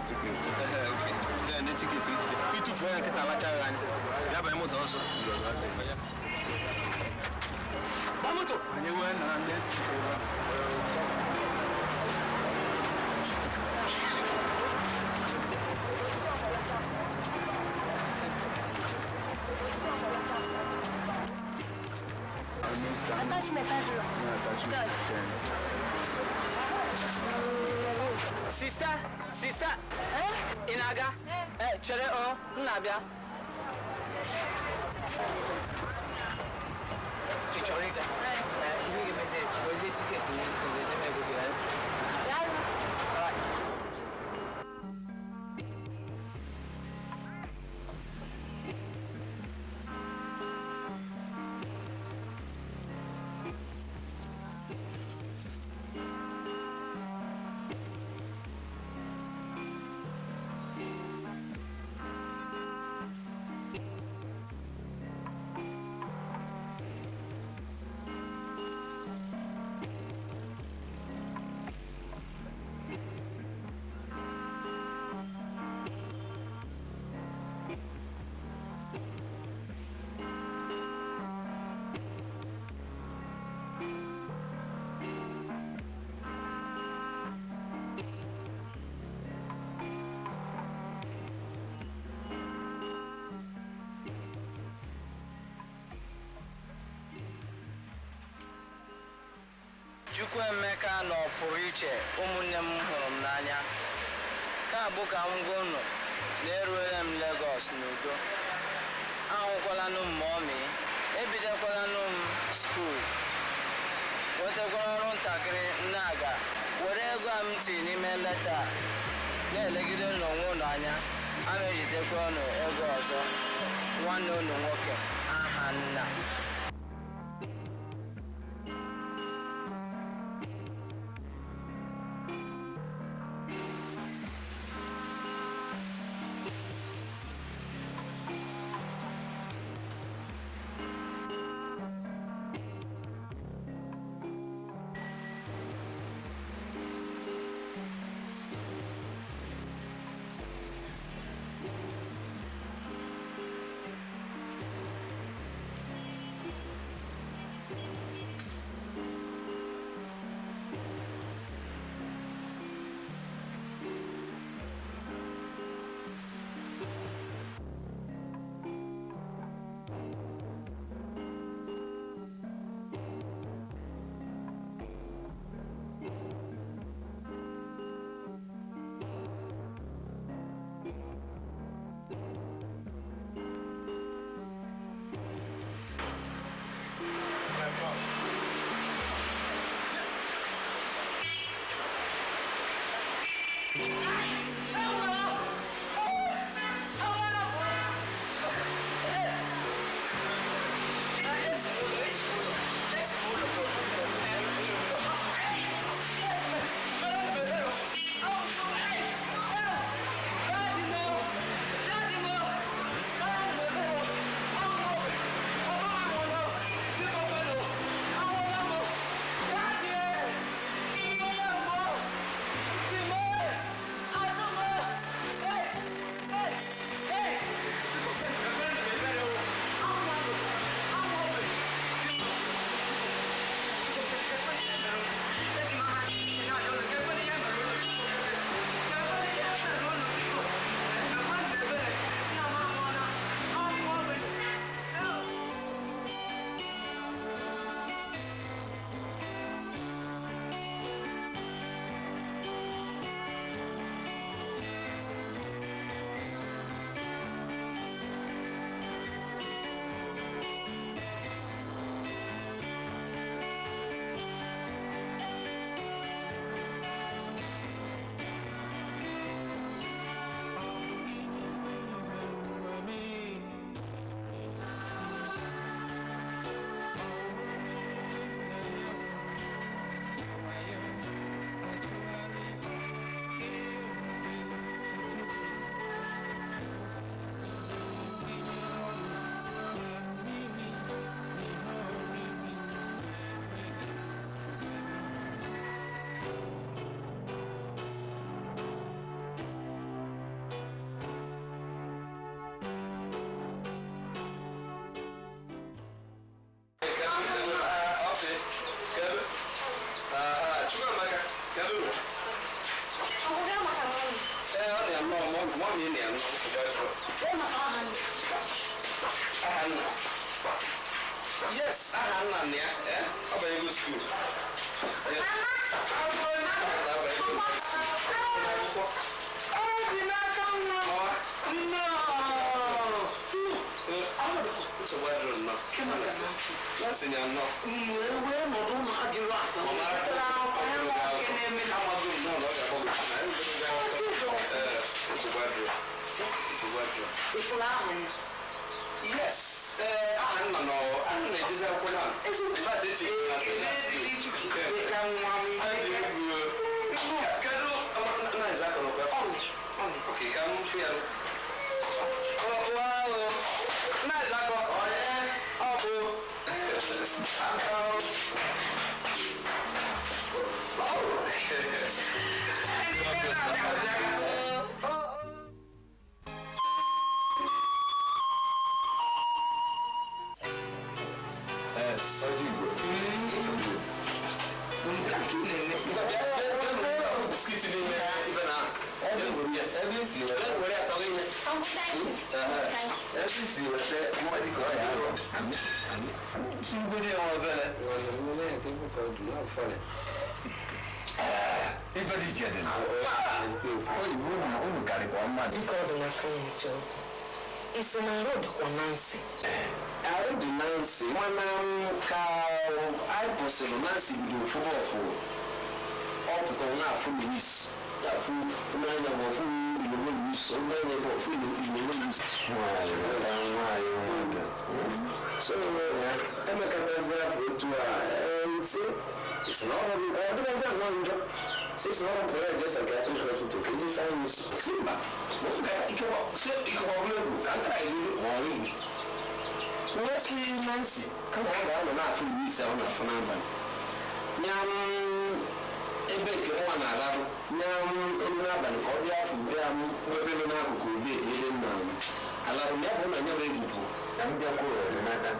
Ticket. Ndị ticket ijide. Ịtụfuo ya nkịta alachaghị anya. Ya banye moto ọsọ. Gba moto! Anyị wee na next week ebe a. Attach my card. Sister, sister, ị na-aga? Eh, chere o, m na-abịa. Ị chọrọ ịga? Eh, ihe ị ga-emezi, wezie ticket m, wezie m ego gị, eh? Alright. Chukwuemeka nọ pụrụ iche. Ụmụnne m hụrụ m n'anya. Ka bụ ka m gwa unu na-eruere m Lagos n'udo. Ahụkwalanụ m mọmị, ebidokwalanụ m school, nwetakwara ọrụ ntakịrị m na-aga were ego a m tinye n'ime leta a, na-elegide unu onwe unu anya. A na-ejitekwa unu ego ọzọ. Nwanne unu nwoke, aha nna. Yes, aha nna nna ya. Ọ banyego school. Nsogbu adịrọ nnọọ. Nancy ya nnọọ. Wee nọdụ ụlọ ajụrụ asa. Amago m nnọọ na ọ ga-agbagwoju na nsogbu adịrọ. Nsogbu adịrọ. Ifuru ahụ ya. Yes, aha nna nọ, aha na-ejezi akwụkwọ na. In fact, echi na Dịka nwa m. Kedu na nze akọrọ kwa? Okay, ka m fụ ya. Na nze akọ. Ọ bụ. Biskit n'ime ife na. Ebe isi weta Were atọ gị ihe. ebe isi weta nwa dịka ọ ya arụ. Tụgodi ya nwa obere. Ife dị iche dị na. Oyibo na unu karịkwa mmadụ. Dịka ọ dị n'aka ya nche okwu. Isi na arụ dịkwa Nancy. Arụ dị Nancy mana ka anyị kwụsịrị Nancy bido fụba ọfụ ọ pụtara na-afụ Louis na-afụ n'anya ma ọfụ Iloko Louis n'anya ma ọfụ Iloko Louis. Nwaanyị nwata nwaanyị nwata. So ya emekatazi afọ otu a ntị si na ọrụ ọ dịbazi anọ njọ si si na ọrụ pụrụ eje psychiatric hospital ka eji sayensị si mba ikekwa bụrụ egwu ka ntara egwu ma ọ egwu wee sị Nancy kama ọ ga-anọ na-afụ Louis ahụ na-afụ n'abalị nyam ebe nke nwa na-ararụ nyam elu n'abalị ka ọ bịa afụ bịa m nwebere n'akụkụ obi ebe m na alarụ ya bụ na nya bụ egwu bụ Na m bịakwa ụwa dị n'aka.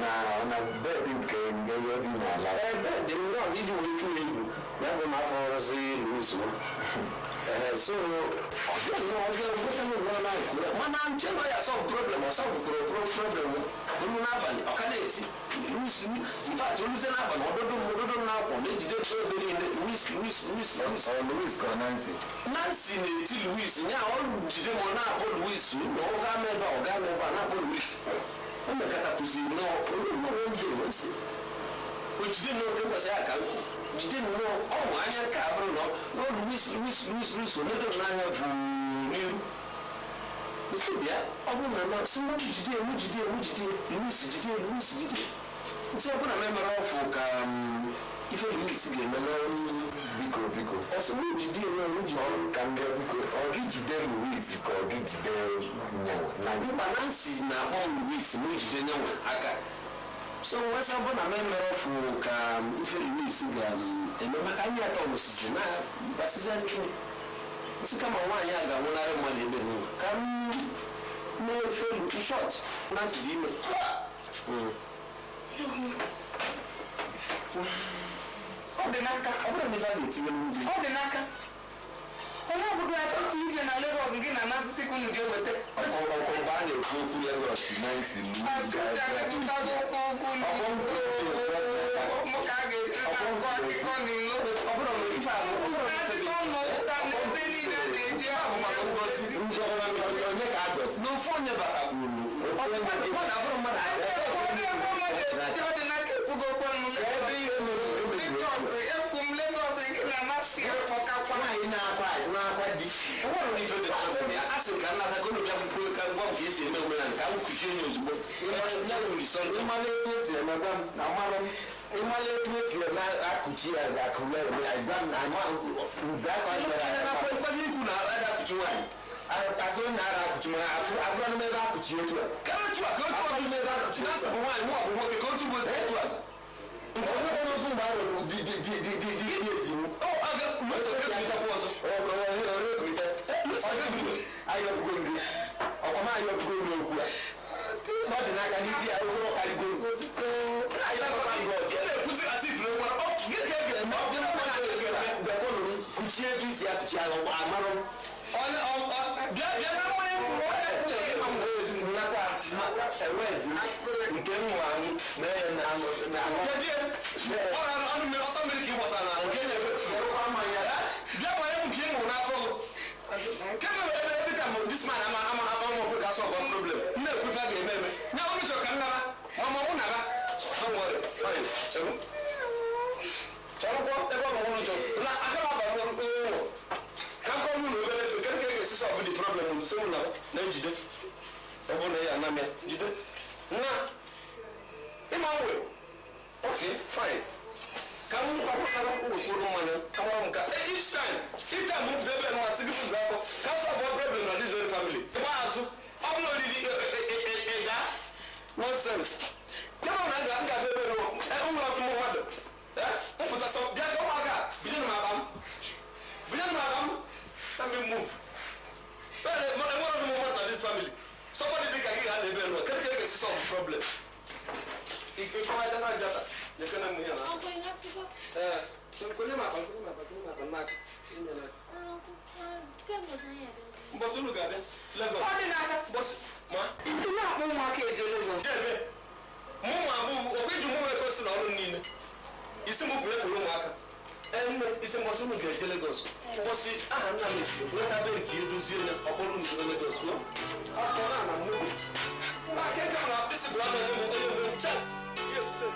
Na na bed nke ndị ebe ị na-ala. Ebe dị nnọọ iji wee chụọ egwu ya bụ na afọ ọrụzi Louis nwa so ọbịa nnọọ ọbịa ngwụta na ụwa na-ekwu ya mana nche nọ ya sọlvụ problem ọ sọlvụkwuru problem olu n'abalị ọ ka na-eti Louis in fact oluzie n'abalị ọdọdọ m ọdọdọ m n'akwa na-ejide ebe niile Louis Louis Louis Louis Ọ Louis ka ọ Nancy. Nancy na-eti Louis nya ọ jide m ọ na-akpọ Louis na ọ gaa m ebe a ọ gaa m ebe a na-akpọ Louis o mekatakwuziri nnọọ onye nnọọ oge ewesị o jide nnọọ nke kwesịrị aka nkụ jide nnọọ ọ mụ anya nke abụrụ nọ na ọ Louis Louis Louis Louis omedo m n'anya bụ n'iru nsị bịa ọ bụrụ na sị mụ jide mụ jide mụ jide Louis jide Louis jide nsị ọ bụla m emere ọfụ ka ife Louis ga-eme n'ọrụ Biko biko. ọ sị mụ jide mụ jide Ọ ka m bịa biko. Ọ gị jide Louis ka ọ gị jide nyanwa Nancy. Mba Nancy na-akpọ m Louis mụ jide nyanwa aka so nwesị ọ bụ na m emere ọfụ ka ife Louis ga-eme maka anyị atọ nwụsịsị na basịzịa n'ime nsị kama nwaanyị a ga-anwụnarị mmadụ ebe nwa ka m mee ofe elu shọt Nancy dị ime. Ọ dị n'aka. Ọ bụrụ na ife a ga-etinye n'ubi Ọ dị n'aka. Onye ọbụla atọtụ ije na Lagos gị na Nancy sị ka unu jee weta. Ọkwa mgbe a na-ekwu okwu Lagos Nancy Atụta akụtago okwu okwu mụ ka a ga-eji na-akọ akụkọ n'ilo. ọ bụrụ na ife a Akụkọ mmụta na ebe niile a na-eji ahụ maka ngozi. Onye ka a gọzi? n'ofu onye batakwuru ọ na-abụrụ mmadụ Ndị ekwu mmadụ ebute ọ dị n'aka ekwugokwa m Lagos ekwu m Lagos gị na Nancy akpọkakwa. Nwaanyị na-akwa na-akwa di. enwere m ife dị na ya a sị m ka nnata ka unu bịa kwukwe ka ngwa m ka esi eme omenala ka m kuchie ya ozugbo ya nwere sọnde Ịmala etu esi eme gwa m na mmanụ m. Ịmala etu esi eme akụchi ya akụ ya eme ya gwa m na ama nze akwa mere nakwa ịkwado ikwu na ada akụchi nwaanyị asị na ara akụchi ma afụ anụ ebe akụchi otu a. ka otu a ka otu a bụ ebe akụchi na asị bụ nwaanyị mụ ọ bụ nwoke ka otu bụ otu asị Nke onye kwere ofu mgbe ahụ di di di di di di di eti m. ọ aga lụso ka ebilitakwa ọzọ lụso ka ebilite Ayọbugo m gị. Ọkwa m ayọbugo m n'okwu a. Ọ dị n'aka n'isi ya ụzọ karịgo m. ị na-ekwuzi asị ifuru nwere ọ gịnị ka e ga-eme ọ bịa na mmadụ ga-eme Bịakwunu m kuchie etu isi akụchi ahụ amarụ m. onye bịa bịa na mmanya kwuru onye Nakwa enwezi nke m nwa aṅụ na ya na aṅụ na aṅụ. Kedie, ọ na anụ mmiri ọsọ mmiri ka ị gbasara n'ahụ ka e na-ewetu. Bịa gbanye m nke ị ṅụrụ n'afọ gị. Kemgbe ebe ebe ka m this man ama ama ama ama okwe ka solve one problem. M na-ekwu ife a ga-eme eme. Nya ọnụ chọrọ ka m nara, ma ma mụ nara. Don't worry, fine, chere. Chọrọkwa ebe ọ bụ ụlọ chọrọ. Na aka m aba n'ụlọ ụlọ. Ka m kọrọ unu obere efe, kedu ka e ga-esi solve the problem si m nara na njide. Ọ bụrụ na ya ana m ya, jide. Na ịma nwe. Okay, fine. Ka m kwakwara wekwuru mmanya ka mara m ka each time m pụta ebe nwa sị gị ụzọ akpọ ka solve one problem na this very family. Ịgba azụ ọ bụla oriri ịga nonsense. Kema na nga m ga-abịa ebe nwa nwere ọtụtụ mmadụ mpụta sọ bịa ka ụmụaka binye m akpa m, binye m akpa m, let me move. Mana enwere ọzọ mmadụ na this family. Somebody dị ka gị ga-ada ebe nwa, kedu ka e ga-esi solve problem? Ịkọwa jata jata nyekene m ihe na Uncle, ịnasịgo? Ee, kwenye m akpa, kwenye m akpa, kwenye m akpa n'aka. Inye n'aka. Uncle, kemgbe anyị abịa. Mbọsị unu ga-abịa Lagos. Ọ dị n'aka. Mbọsị ma Ị na-akpọ ụmụaka eje Lagos. jebe mụ nwa abụ okwe ji mụ nwa ekwesị na ọrụ niile isi m pụrụ ekporo ụmụaka. Ee nne, isi mbọsị unu ga-eje Lagos. Mbọsị aha nna m esi nweta be nke edozie ya ọkpọrọ unu jere Lagos. No? Ọ kpọrọ na mụ. Ma keke m na isi bụ ama enye m onye nwe m chance. Yes, sir.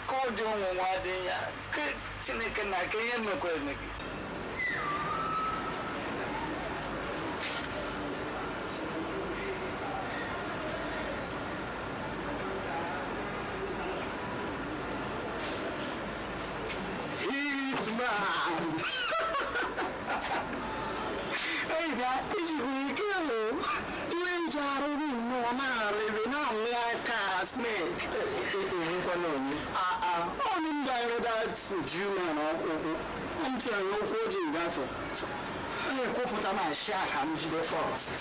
Ka ọ dị ụmụ nwa dị ya ke Chineke na ka ihe mekwere gị. Hitman! Ei, bịa, ijikwa ike o. Ihe nji arụrụ nnọọ na-arịrị na-amị aka snake. Ah, ah, ọnụ m danyere that Jew man ọkwụkwụ. M tinyere ya ụkwụ o ji gafe. M na-ekwupụta ma shi a ka m jide first.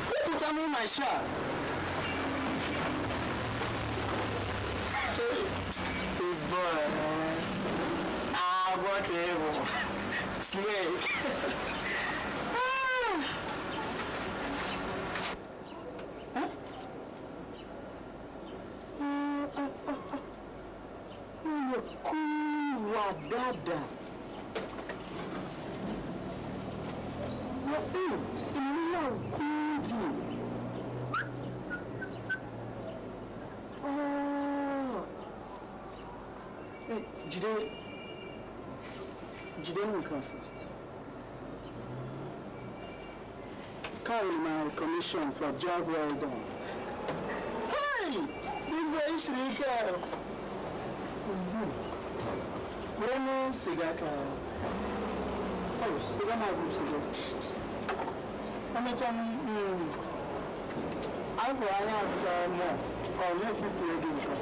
Kwupụta m ma shi a. This boy, man. Ah, what evil. Snake. Ah. Huh? Ah, ah, ah. Umekuwa dada. Na ukuji. Ah. Hey, jide jide m nke a first. Carry my commission for job well done. Hey! This boy is Shrika. Were siga ka. Oh, siga na bụ siga. Emechaa m afọ anya azụchara mọ ka ọ nye 50 ego nke.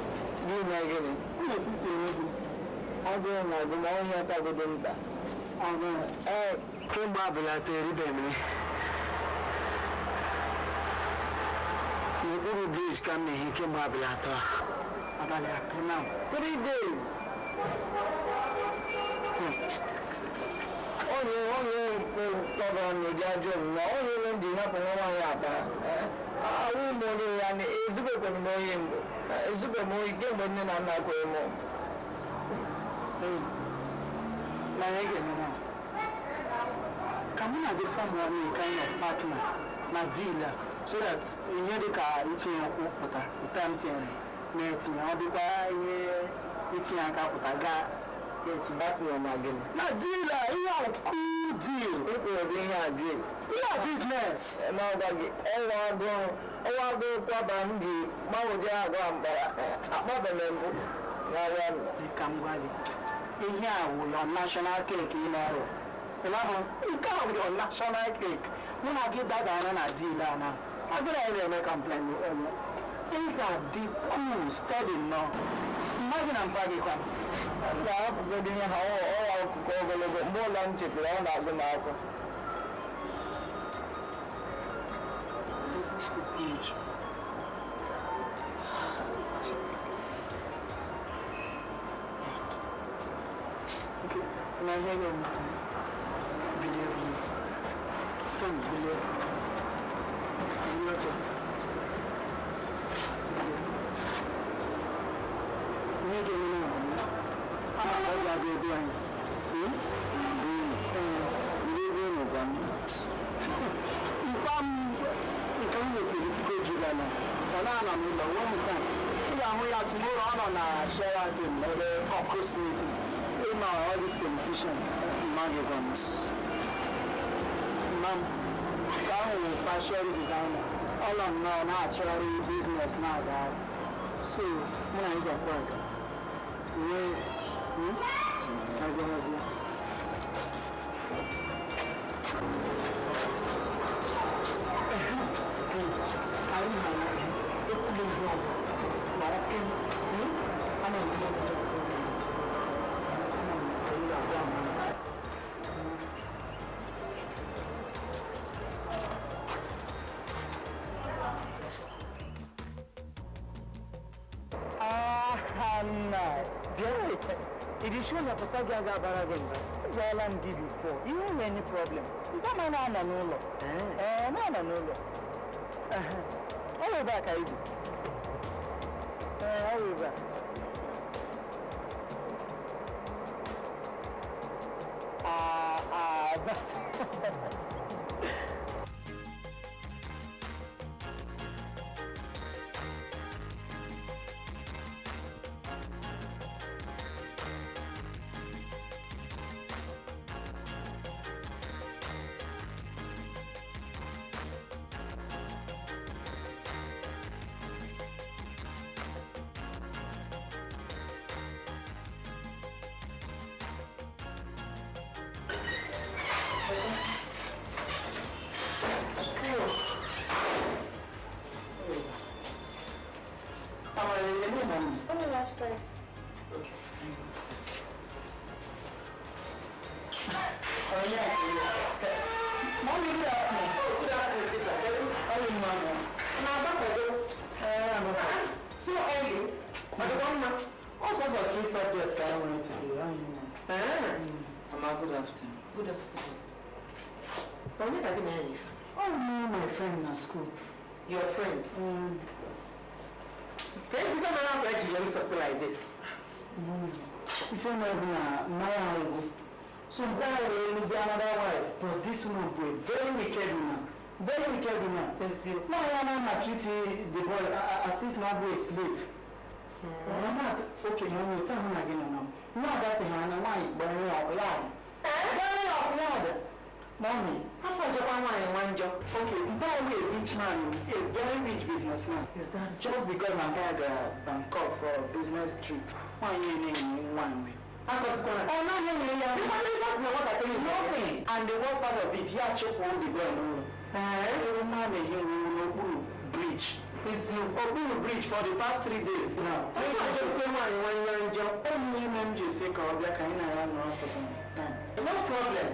N'ime gịnị? N'etiti enwegwu Agụụ na-agụ ma ọhịa tagodo mkpa. Agụụ. Ee, kemgbe abụlata eribeghị m nri. N'okpuru briji ka m na-ehi kemgbe abalị 3 a. Abalị 3 now. 3 days. Onye kpọbara m n'ụdị ajọ omume, onye ime m ji napụ nwa nwaanyị akpa. Ahụ m onye ya na ezubekwana m onye mbụ. Ezube m onye kemgbe nne na nna kwere m. Na ihe ga-eme na ka mụ na gị form one kind of partner na deal a, so that ihe dị ka itinye ụkwụ pụta ụta m tinyere na-etinye, ọ dịkwa ihe itinye aka pụta gaa etinye. Partner na gịnị? Na deal a, ihe a cool deal. Ịkwụrụ dị ihe a deal. Ihe a business. Ma ọ gwa gị, ọnwa agụụ kwaba m ji gbanwede agwa mkpara akpabeghị mbụ na-arịa m. Ka m gwa gị, ihe a wụ your national cake ị na-arụ. Ị na-ahụ nke a wụ your national cake. Mụ na gị dabara na deal a na ọ bụrụ anyị na-eme complain, onye ị ga-adị cool, steady nnọọ, mma gị na mpa gị kwa. M ga-ahapụgodo ihe ha ọwa akụkọ ogologo mgbe ụlọ m chepere ọ na-agụ m akwa. Page. Okay, na ihe ga-eme. Bilie, bilie. Stand, bilie. Bilie ọtọ. Bilie. Ihe ga-eme na ọmụmụ. A na-akpọ gị aga ebe anyị. Ee, Ndị ebe unu gwa m. Mkpa m nke m nwere political juggernaut. Ọ na-anọ n'ụlọ one time. Ị ga-ahụ ya tomorrow, ọ nọ na Sheraton ebe caucus meeting. Ịma all these politicians. Mma gị gwa m. Mma m ka ahụ nwere fashion designer. Ọ nọ nnọọ na-achọgharị business na-aga. So mụ na ị ga-akwa aga. Wee agazie. Anyị mara ekwula ihe ọbụla ma oke a na-eme ọjọọ. Anyị ga-agwa mmadụ. Aha, nna, bịa. Ịdị sure na papa gị aga abara gị mba? Agwala m gị before, you won't have any problem. Nke ma na-anọ n'ụlọ. Ee, na-anọ n'ụlọ. Ọ bụ ebe a ka ị bi. Ee, ọ bụ ebe a. Ah, ah, but. I'm upstairs. Oh yeah. Mommy, good afternoon. Oh, good afternoon, Peter. How are you, Mama? Na-agbasago. Eh, I'm okay. So early. Ọ dịkwa mma? All sorts of three subjects I want today. How are you, Mama? Mama, good afternoon. Good afternoon. Onye ka gị na ya yife? Oh, me, my friend na school. Your friend? Ka ebido mara akwa eji were tọsị like this. Ife na bụ na mmanya ego. So mgbe I will lose another wife, but this woman bụ a very wicked woman. Very wicked woman. Eziokwu. No, ya na na treat the boy as if na ọ bụ a slave. Mama, okay, mommy, otu ahụ na gị nọ na nwa agafeghị anya, nwaanyị gbara ya ọkụ ya dị. Gbara ya ọkụ ya dị. Mommy, Afọ ọjọkwa nwaanyị nwa njọ. okay, nke a bụ a rich man, a very rich businessman. Is that so? Just because my guy gara Bangkok for a business trip, nwaanyị na-enye nwa nri. Akọsikwana. Ọ naghị enye ya nri. Ịkwa ndị na nwatakịrị. Nothing. And the worst part of it, ya chụpụ the boy n'ụlọ. Ee, nwa na-ehi ụra n'okpuru bridge. Eziokwu. Okpuru bridge for the past 3 days now. Onye nwaanyị nwanne njọ. Ọ bụ ihe mere m ji esi ka ọ bịa ka anyị na ya nọrọ for some time. No problem.